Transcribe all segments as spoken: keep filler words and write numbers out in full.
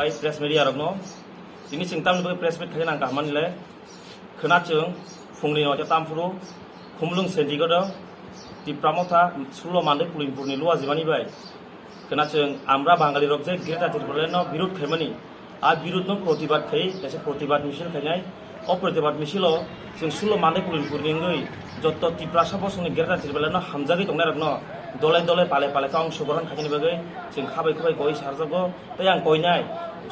Hai press media rokno, tini chwng tamni bagwi press meet khaina nang kaham manwi le, khwna chwng phungni noita tamphuru Khumulwng Sendigodo Tipra Motha sullo Mandai Kulimpurni luwa jibani bai khwna chwng Amra Bangali rok je Greater Tipraland no birud khaimani, a birud no protibad khai kaisa protibad misil khainai. O protibad misilo chwng sullo Mandai Kulimpurni wngwi jotto Tiprasa bosongni Greater Tipraland no hamjagwi tongnai rokno dole dole pale pale khe ongsogrohon khainani bagwi chwng khabai khubai koi sarjago. Tei ang koinai,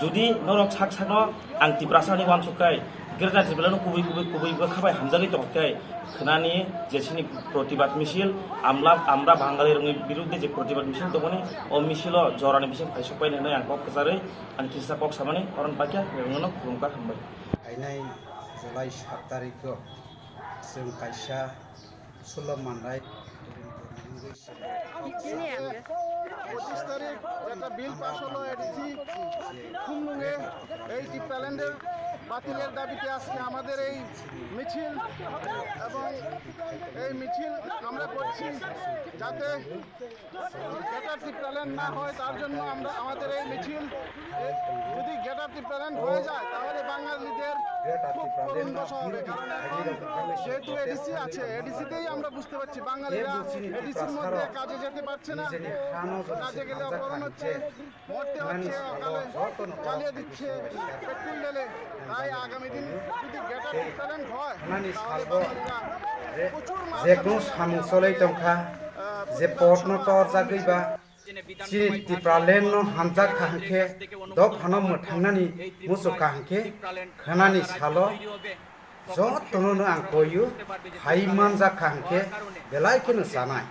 judi norok sak sakno ang Tiprasani uansuk kai, Greater Tipraland no kubui kubui kubui bwkha bai hamjagwi tongkhe, khwnani je chini protibad misil, amla, Amra Bangali rokni birudde je protibad misil tongmani, o misilo jorani bising phaisok pai hinwi ang kok kwcharwi ani kisa kok samani oron paikha, nokno khulumkha, hambai. Phainai July sat tarikh o chwng kaisa sullo Mandai পঁচিশ তারিখ একটা bill pass হলো এডিসি খুমলুঙে, এই টিপ্রাল্যান্ডের বাতিলের দাবিতে আজকে আমাদের এই মিছিল। এবং এই মিছিল আমরা করছি যাতে গ্রেটার টিপ্রাল্যান্ড না হয়, তার জন্য আমরা, আমাদের এই মিছিল। এ, যদি গ্রেটার টিপ্রাল্যান্ড হয়ে যায়, তাহলে বাঙালিদের খুব করুণ দশা হবে। কারণ এখন যেহেতু এডিসি আছে, এডিসিতেই আমরা বুঝতে পারছি বাঙালিরা এডিসির মধ্যে কাজে যেতে পারছে না, কাজে গেলে অপহরণ হচ্ছে, মরতে হচ্ছে, অকালে জ্বালিয়ে দিচ্ছে পেট্রোল ঢেলে। তাই আগামী দিন যদি গ্রেটার টিপ্রাল্যান্ড হয়, তাহলে বাঙালিরা প্রচুর মাত্রায়, jekunu samung cholwi tongkha, je port no torjagwi ba chini Tipraland no hamjak kha hwnkhe, dophano mwthangnani muchuk kha hwnkhe, khwnani salo jotono no ang koiyo, phai manjak kha hwnkhe belai kheno chanai.